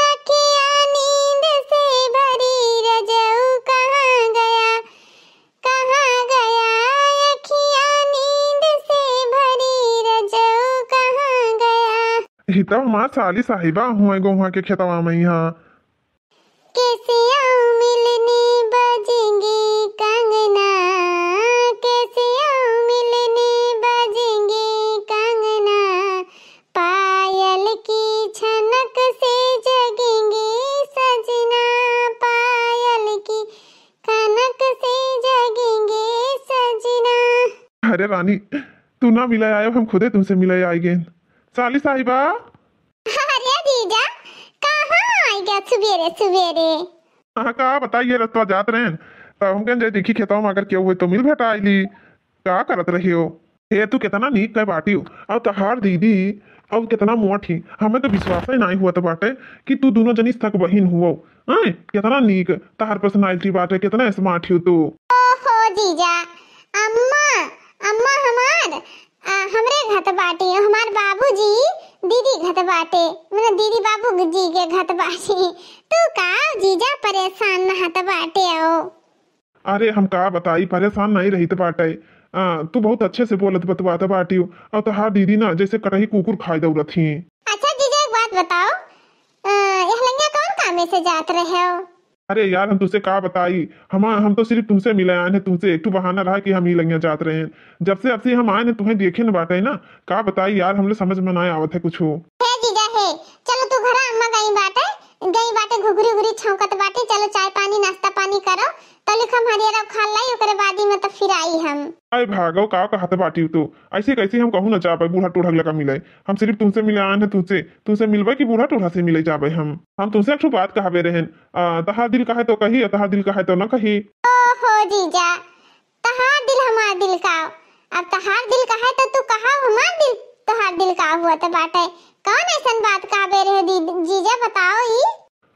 अखिया नींद से भरी रजऊ कहाँ गया, कहाँ गया, अखिया नींद से भरी रजऊ कहाँ गया। ई तो हमार साली साहिबा हुए गोहुआ के खेतवा में यहाँ। कैसे आऊं मिलने बजेंगे कंगना, कैसे आऊं मिलने बजेंगे कंगना, पायल की छनक से जगेंगे सजना, पायल की खनक से जगेंगे सजना। अरे रानी, तू ना मिले आयो, हम खुदे तुमसे मिले आई गए। साली साहिबा। अरे जीजा, कहाँ आई गया सुबेरे सुबेरे? हाँ, का बताइए, रस्तवा जात रहेन, तब हम कहन जाए देखी खेतवा में अगर केहू हुए तो मिल भेटाइली। का करत रही हो? हे, तू कितना नीक के बाटी हो, और तहार दीदी और कितना मोट ही। हमें तो विश्वास ही नहीं हुआ तो बाटे कि तू दोनों जनी सक बहिन हुओ। आय, कितना नीक तहार personality बाटे, कितना smart हो तू। ओहो जीजा, अम्मा, अम्मा हमार, आ, हमरे घत बाटी, हमार बाबूजी दीदी घत बाटे, मतलब दीदी बाबू जी के घत बाटी। तू का जीजा परेशान न हत बाटे हो? अरे हम का बताई, परेशान नहीं रहित बाटे। आ, तू बहुत अच्छे से बोलत बतवात बाटी हो, और तोहार दीदी ना जैसे कटही कुकुर खाए दौड़त ही। अच्छा जीजा, एक बात बताओ, आ, यह लंगिया कौन कामे से जात रहे हो? अरे यार, हम तुझसे का बताई, हम, हम तो सिर्फ तुमसे मिले आए हैं, तुमसे एक ठो बहाना रहा कि हम ही लंगिया जात रहे हैं। जब से, अब से हम आए हैं, तुम्हें देखे न बाटे ना, का बताई यार, हमले समझ में ना आवत है कुछ। हे जीजा हे, चलो तू घरा, अम्मा गई बाटे, गई बाटे, घुघरी उघरी छौंकत बाटे, चलो चाय करो, तलिक हम हरियरा खा लाई, ओकरे बादी में तो फिर आई हम। अरे भागो, का कहत बाटिउ तू? ऐसे कैसे हम कहूँ न जाबे बूढ़ा टूढ़ा लगा मिले? हम सिर्फ तुमसे मिले आए हैं, तुमसे, तुमसे मिलबे कि बूढ़ा टूढ़ा से मिले जाबे हम? हम तुमसे एक ठो बात कहबे रहन, आ, तहार दिल कहे तो कही, आ तहार दिल कहे तो न कही। ओहो जीजा, तहार दिल हमार दिल का? अब तहार दिल कहे तो तू कहा, हमार दिल, तहार दिल का हुआ तो बाटे? कौन ऐसन बात कहबे रहे दी-, जीजा बताओ ई?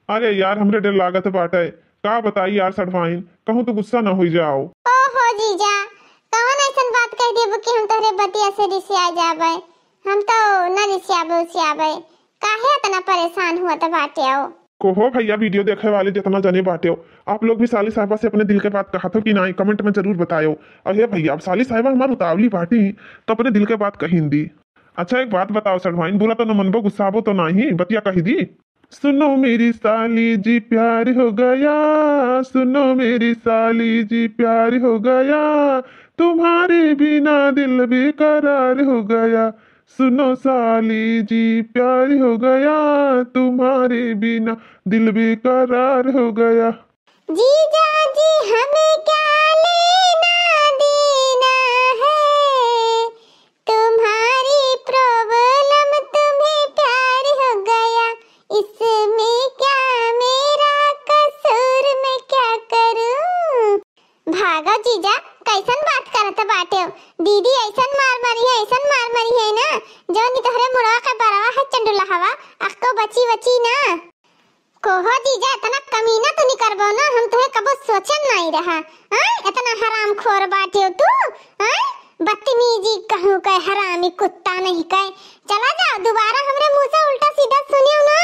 अरे यार, हमरे डर लागत बाटे, का बताई यार सढ़वाइन, कहूँ तो गुस्सा न होई जाओ। ओहो जीजा, कौन ऐसन बात कह देबो कि हम तोहरे बतिया से रिसिया जाबे? हम तो न रिसियाबे उसियाबे, काहे इतना परेशान हुआ तो बाटे हो? कोहो भैया, वीडियो देखे वाले जितना जने बाटे हो, आप लोग भी साली साहिबा से अपने दिल के बात कहत हो कि नाई, कमेंट में जरूर बतायो। अरे भैया, अब साली साहिबा हमार उतावली बाटी, तो अपने दिल के बात कहिन दी। अच्छा, एक बात बताओ सढ़वाइन, बुरा तो न मनबो, गुस्साबो तो नाही, बतिया कही दी। सुनो मेरी साली जी प्यार हो गया, सुनो मेरी साली जी प्यार हो गया, तुम्हारे बिना दिल बेकरार हो गया। सुनो साली जी प्यार हो गया, तुम्हारे बिना दिल बेकरार हो गया। जीजा जी हमें क्या लेना देना है, तुम्हारी प्रॉब्लम तुम्हें प्यार हो गया, इसमें क्या मेरा कसूर, मैं क्या करूं? भागो जीजा, कैसन बात करत बाटे हो? दीदी ऐसन मार मारी है, ऐसन मार मारी है ना, जौन ई तोहरे मुड़वा के बरवा है चंडुलहवा, अक्को बची बची ना। कोहो जीजा, इतना कमीना तू निकरबो ना, हम तुहे कबो सोचन नाई रहा। आय, इतना हरामखोर बाटे हो तू। आय, बदतमीजी कहूँ के, हरामी कुत्ता नहीं के। चला जाओ, दोबारा हमरे मुँह से उल्टा सीधा सुनियो ना।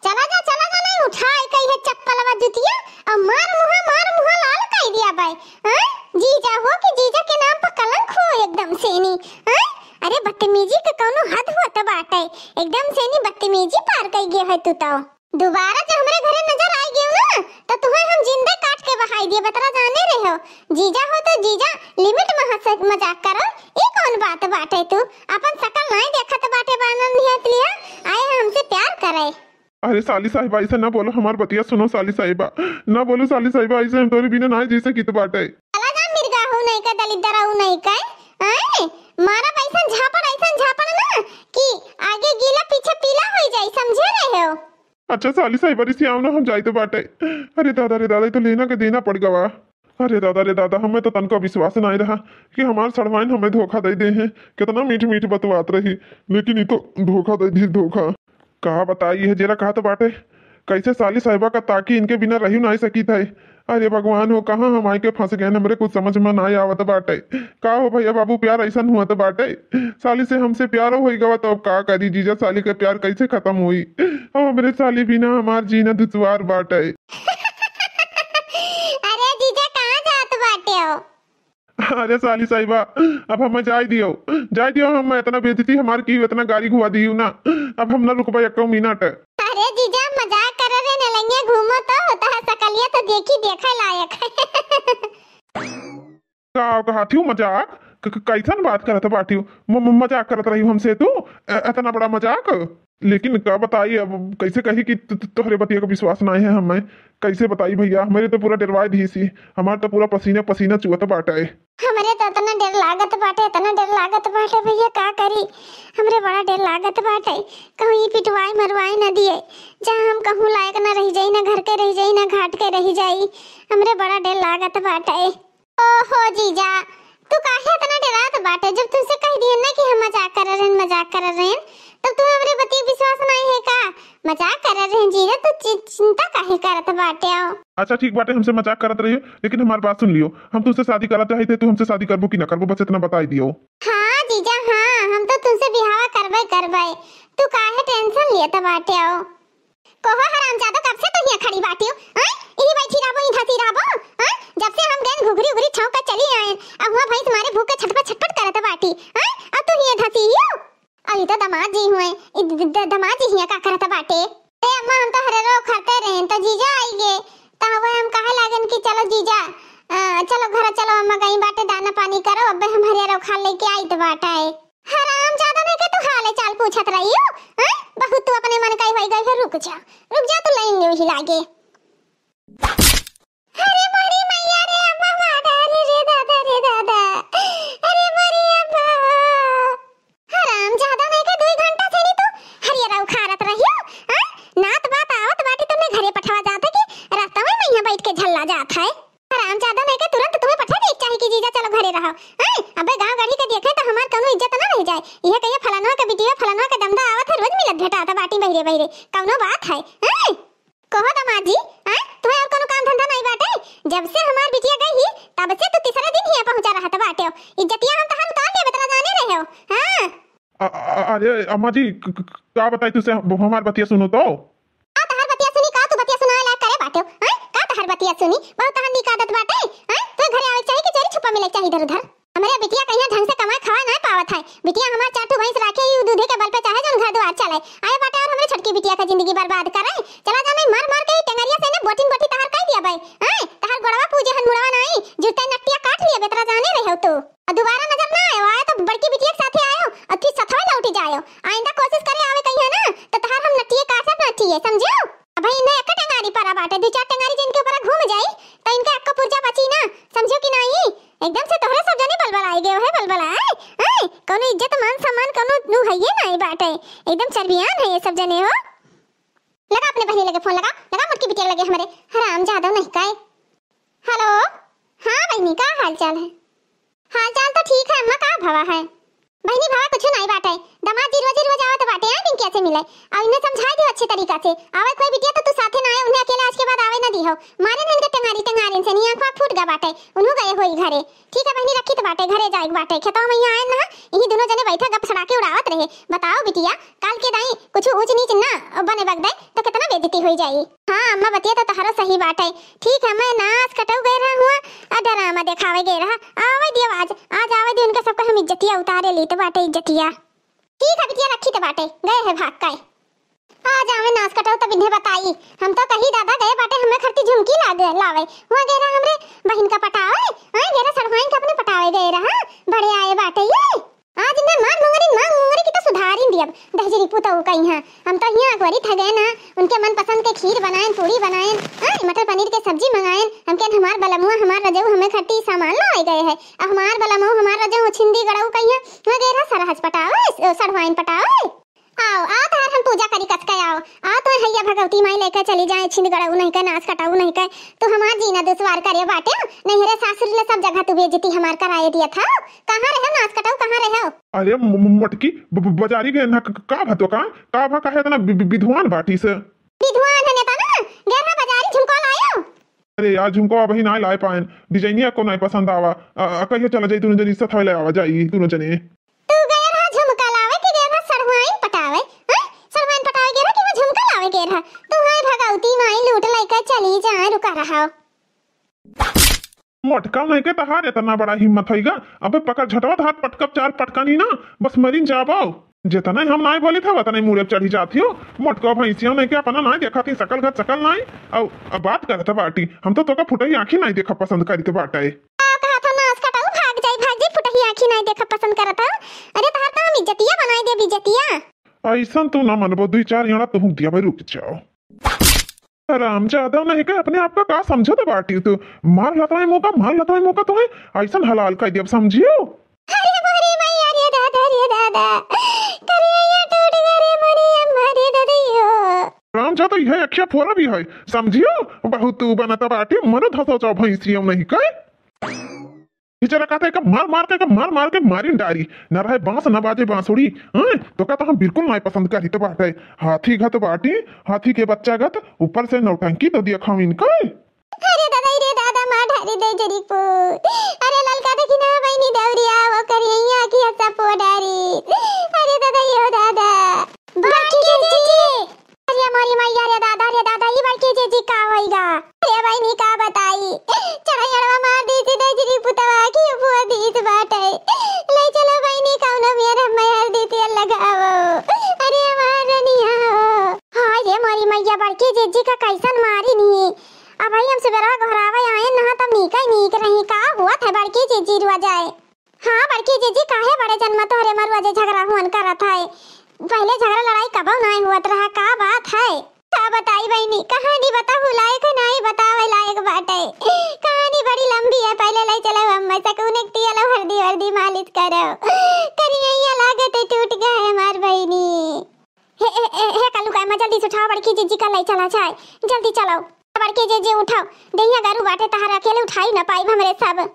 चला जा, चला जा, नहीं उठाए कही है चप्पलवा जुतिया, और मार मुहा, मार मुहा लाल कई दिया बाय। आय, जीजा हो कि जीजा के नाम पर कलंक हो एकदम सेनी। आय, अरे बदतमीजी के कौनो हद होत बाटे, एकदम सेनी बदतमीजी पार कई गए है तू तो। दोबारा जब हमरे घरे नजर आइ गयो ना, तो तुहे हम जिंदे काट के बहाई दिए, बतरा जाने रहो। जीजा हो तो जीजा, लिमिट में हंस मजाक करो। ई कौन बात बाटे तू? अपन शकल नाई देखत बाटे बानर नियत लिया, आए हमसे प्यार करे। अरे साली साहिबा, ऐसे ना बोलो, हमार बतिया सुनो साली साहिबा, ना बोलो साली साहिबा, ऐसे हम तोरे बिना नाई जी सकित बाटे। चला जा मिर्गा हो नहीं का, दलिद्दर हो नहीं का, आए मारा ऐसन झापड़, ऐसन झापड़ ना कि आगे गीला पीछे पीला हो जाई, समझे रहे हो? अच्छा साली साहिबा, रिसियाओ ना, हम जाइत बाटे। अरे दादा रे दादा, ई तो लेना के देना पड़ गवा। अरे दादा रे दादा, हमें तो तनको विश्वास नाई रहा कि हमार सड़वाइन हमें धोखा दे दे हैं। कितना मीठ मीठ बतवात रही, लेकिन ई तो धोखा दे दी, धोखा। का बताई, यह जेरा कहत बाटे, कैसे साली साहिबा का ताकि इनके बिना रही नाई सकित है। अरे भगवान हो, कहाँ हम आइके फंस गए, हमरे कुछ समझ में नाई आवत बाटे। का हो भैया बाबू, प्यार ऐसन हुआ तो बाटे, साली से हमसे प्यार हो गवा, तो अब का करी जीजा, साली का प्यार कैसे खत्म हुई? अब हमरे साली बिना हमार जीना दुश्वार बाटे। अरे जीजा, कहाँ जात बाटे हो? अरे साली साहिबा, अब हमें जाए दियो, जाए दियो, हम इतना बेइज्जती हमार की, इतना गारी घुआ दियो ना, अब हम ना रुकबा एको मिनट। अरे जीजा, मजाक कर रहे, नलंगे घूमो तो होता है, सकलिया तो देखी देखे लायक। का कहत हियो मजाक? क-, क-, कैसन बात करत बाटियो? म-, म-, मजाक करत रही हमसे तू? ए-, इतना बड़ा मजाक? लेकिन का बताई, अब कैसे कही कि त-, त-, तोहरे बतिया का विश्वास नाई है हमें। कैसे बताई भैया, हमरे तो पूरा डरवाए दीसी, हमार तो पूरा पसीना पसीना चुअत बाटे। हमरे तो इतना डर लागत बाटे, इतना डर लागत बाटे भैया, का करी, हमरे बड़ा डर लागत बाटे। कहूँ ई पिटवाए मरवाए न दिए, जहाँ हम कहूँ लायक न रह जाई, न घर के रह जाई, न घाट के रह जाई, हमरे बड़ा डर लागत बाटे। ओहो जीजा, तू काहे इतना डरात बाटे? जब तुमसे कह दिए ना कि हम मजाक कर रहे हैं, मजाक कर रहे हैं, तब तुम्हें हमरे बतिया विश्वास नहीं है का? मजाक कर रहे हैं जीजा, तू चि-, चिंता काहे करत बाटे हो? अच्छा ठीक बाटे, हमसे मजाक करत रहियो, लेकिन हमार बात सुन लियो। हम तुमसे शादी करत चाहते, तू हमसे शादी करबो कि ना करबो, बस इतना बताई दियो। हाँ जीजा, हाँ, हम तो तुमसे बिहावा करबे करबे, तू काहे टेंशन लेत बाटे हो? कोहो हरामजादो, कब से तो हियां खड़ी बाटियो, आय? इही बैठी रहबो, इही धसी रहबो, आय? जब से हम गए घुघरी उघरी छौंक के चली आए, अब हुआ भैंस मारे भूख के छटपट छटपट करत बाटी, आय? अब तू हियां धसी हियो? अरे तो दमाद जी हुए, इ द-, द-, दमाद जी हियां का करत बाटे? ए अम्मा, हम तो हरेरो खरते रहे, तो जीजा आई गे, तो वह हम कहे लागन कि चलो जीजा, अ, चलो घर चलो, अम्मा गई बाटे, दाना पानी करो, अबे हम हरेरो खा लेके आई तो बाटा है। हरामजादा नहीं के तू हाले चाल पूछत रही हो, हैं? बहुत तू अपने मन का ही होई गई है, रुक जा, रुक जा, तू लाइन में ही लागे। हे है, हैं? कहो दामाद जी, हैं? तोहे और कोनो काम धंधा नाहीं बाटे? जब से हमार बिटिया गई ही, तब से तू तीसरे दिन ही पहुँचा रहत बाटे। इज्जतिया हम तहार उतार लेबे, तोरा जाने रहे हो, हाँ? अ-, अ-, अरे अम्मा जी, क-, क-, का बताई तुसे, हम-, हमार बतिया सुनो तो। का तहार बतिया सुनी, का तू बतिया सुनाए लायक करे बाटे, हैं? का तहार बतिया सुनी, बहुत तहार नीक आदत बाटे, हैं? तो घरे आवे के चाही कि चोरी छुपा मिले के चाही इधर उधर? हमरे बिटिया कहिया ढंग से कमाए खवाए नाहीं पावत है। बिटिया हमार चार ठो भैंस राखे ही, उ दूधे के बल पे चाहे जौन घर दुआर चले। आए बाटे और हमरे छोटकी बिटिया का जिंदगी बर्बाद करे। चला जाने मार मार के ही टेंगरिया से ने बोटिन बोटी तहार कह दिया बे। हैं? तहार गोड़वा पूजे हन मुड़वा नाहीं, जुरते नटिया काट लिया बेतरा जाने रहे हो तू। और दोबारा नजर ना आयो, आए तो बड़की बिटिया के साथे आयो और फिर सथवा लौटी जायो। आइंदा कोशिश करे आवे कहिया ना, तो तहार हम नटिए काटब नटिए, समझो? अबे इन्हें एक टेंगारी परा बाटे, दू चार टेंगारी जिनके ऊपर घूम जाई, तो इनका एक पुर्जा बची ना, समझो कि नाहीं? एकदम से तोहरे सब जने बलबलाए गए है, बलबलाए, हैं? कौनो इज्जत मान सम्मान कौनो नु है ये नाहीं बाटे, एकदम चर्बियान है ये सब जने हो। लगा अपने बहिनी लगे फोन, लगा, लगा मोटकी बिटिया लगे हमरे, हराम जादा नहीं काय। हेलो, हाँ बहिनी, का हाल चाल है? हाल चाल तो ठीक है अम्मा, का भवा है? बहिनी भवा कुछ नाहीं बाटे, दामाद जी रोज रोज आवत बाटे, आए दिन कैसे मिले? और इन्हें समझाई दियो अच्छे तरीका से, आवे कोई बिटिया तो तू साथे ना आए, उन्हें अकेले आज के बाद आवे ना दिहो। मारे ना इनके टेंगारी टेंगारिन से, नहीं आँख वाँख फूट गए बाटे, उन्हों गए होई घरे। ठीक है बहिनी, रखी तो बाटे, घरे जाए के बाटे, खेतवा में यहाँ आए ना, यही दोनों जने बैठे गप सड़ा के उड़ावत रहे। बताओ बिटिया, काल के दाई कुछ ऊंच नीच ना बने बगदे तो कितना बेइज्जती होई जाई। हाँ अम्मा, बतिया तो तहरो सही बाटे। ठीक है, मैं नास कटऊ गए रहा हुआ, आ ड्रामा देखावे गए रहा। आवे दियो आज, आज आवे दियो उनका सबका, हम इज्जतिया उतारे ली तो बाटे इज्जतिया। ठीक है बिटिया, रखी तो बाटे, गए है भाग काए। आज आवे नास कटऊ तब इन्हें बताई। हम तो कही दादा गए बाटे हमें खरती झुमकी लागे लावे, हुआ गए रहा हमरे बहिन का पटावे, आए गए रहा सड़वाइन का अपने पटावे गए रहा, बड़े आए बाटे ये। आज इन्हें मार मुंगरी, मार मुंगरी की तो सुधारी दियब, दहिजरी पुतऊ कहीं है। हम तो हियाँ अकबरी थ गए ना, उनके मनपसंद के खीर बनाएन, पूड़ी बनाएन, हाँ, मटर पनीर के सब्जी मंगाएन। हमके हमार बलमुआ, हमार रजऊ हमें खट्टी सामान लाए गए है। अब हमार बलमुआ, हमार रजऊ छिंदी गड़ऊ कहिया, वगैरह सरहज पटावे, सड़वाइन पटावे। आओ, आओ तहार हम पूजा करी कस के आओ। आओ तो हैया भगवती माई लेके चली जाए, छिंद गड़ऊ नहीं के, नास कटाऊ नहीं के। तू हमार जीना दुश्वार करे बाटे, नहीं रे सासुर ले सब जगह तू बेइज्जती हमार कराए दिया था। कहाँ रहे नास कटाऊ, कहाँ रहे? अरे म-, म-, मटकी, ब-, ब-, बजारी गए ना, क-, का भा तो का? का भा काहे इतना बि-, बि-, विद्वान बाटी से? विद्वान है नेता ना, गैर बजारी झुमको लायो। अरे यार, झुमको अबही नाय लाए पाएन, डिजाइनिया को नाय पसंद आवा। अ, अ, कहियो चला जाई, दोनों जनी सथवे ले आवा जाई, दोनों जने। तू गए रहा झुमका लावे कि गए रहा सड़वाइन पटावे? हैं? सड़वाइन पटावे गए रहा कि वो झुमका लावे गए रहा? तू हाय भगवती माई लूट लेके चली जाए, रुका रहा। मोटका नहीं के तहार इतना बड़ा हिम्मत होइगा? अबे पकड़ झटवा, तहार पटकब चार पटकनी ना, बस मरिन जाबो। जितने हम नाय बोली था, उतने मुड़े चढ़ी जाती हो। मोटका भैंसिया नहीं के अपना नाय देखा थी, सकल घर सकल नाय। अउ, अब बात करत बाटी, हम तो तोका फुटही आँखी नाय देखा पसंद करी तो बाटे। का कहा था नास कटाऊ, भाग जाई, भाग जाई, फुटही आँखी नाय देखा पसंद करत है। अरे तहार तो हम इज्जतिया बनाई देब, इज्जतिया। ऐसन तू ना मनबो, दुई चार याना तुहूँ दिया भाई, रुक जाओ। हराम ज्यादा नहीं के अपने आप का का समझत बाटी तू? मार लतवाई मौका, मार लतवाई मौका तुम्हें ऐसन हलाल कर दिया, समझियो? अरे मोरे मैया रे दादा रे दादा, करिया टूट गए रे मोरे अम्मा रे ददियो। राम जा तो यह अखिया फोरा भी है, समझियो? बहुत तू बनत बाटी, मनो धसो चाव भैंसियो नहीं के। इचरा कहते का मार मार के, का मार मार के मारिन डारी। न रहे बांस, न बाजे बांसुरी। हैं? तो का तो हम बिल्कुल नाय पसंद करी तो बाटे। हाथी घत बाटी, हाथी के बच्चा घत, ऊपर से नौटंकी तो दिया खाओ इनका। अरे दादा, रे दादा, मार डारी दे जरी को। अरे ललका देखी ना बहिनी दौरिया, वो करिया की हत्ता पो डारी। अरे दादा, यो दादा। बाटी के जीजी। अरे मोरी मैया रे दादा, रे दादा, ई बड़की जीजी का होइगा? अरे बहिनी का बताई, चढ़ैयड़वा मार दी थी दहिजरी पुतवा की फुआ दीत बाटे। ले चलो बहिनी कौनो मेर मैहर दी तेल लगावो। अरे हमार रनिया हो। हाय रे मोरी मैया, बड़की जीजी का कैसन मारी नी। अब भाई हम सुबेरवा घोरावे आए ना तब नीक ही नीक रही। का हुआ था बड़की जीजी रुआ जाए? हाँ बड़की जीजी, काहे बड़े जन्म तोहरे मरुआ जे झगड़ा हुअन करत है? पहले झगड़ा लड़ाई कबो नाय हुअत रहा, का बात है? का बताई बहिनी, कहानी बताहु लायक नाय बतावे लायक बाटे। कहानी बड़ी लंबी है, पहले ले चलो अम्मा सकून एक तिया लो, हरदी वर्दी मालिश करो। करिया लागत है टूट गए हमार बहिनी। हे, हे, हे, हे कल्लू का अम्मा, जल्दी से उठाओ, बड़की जीजी का ले चला जाए, जल्दी चलो। बड़की जीजी उठाओ, दहिया गारू बाटे तहार, अकेले उठाई ना पाई हमरे सब।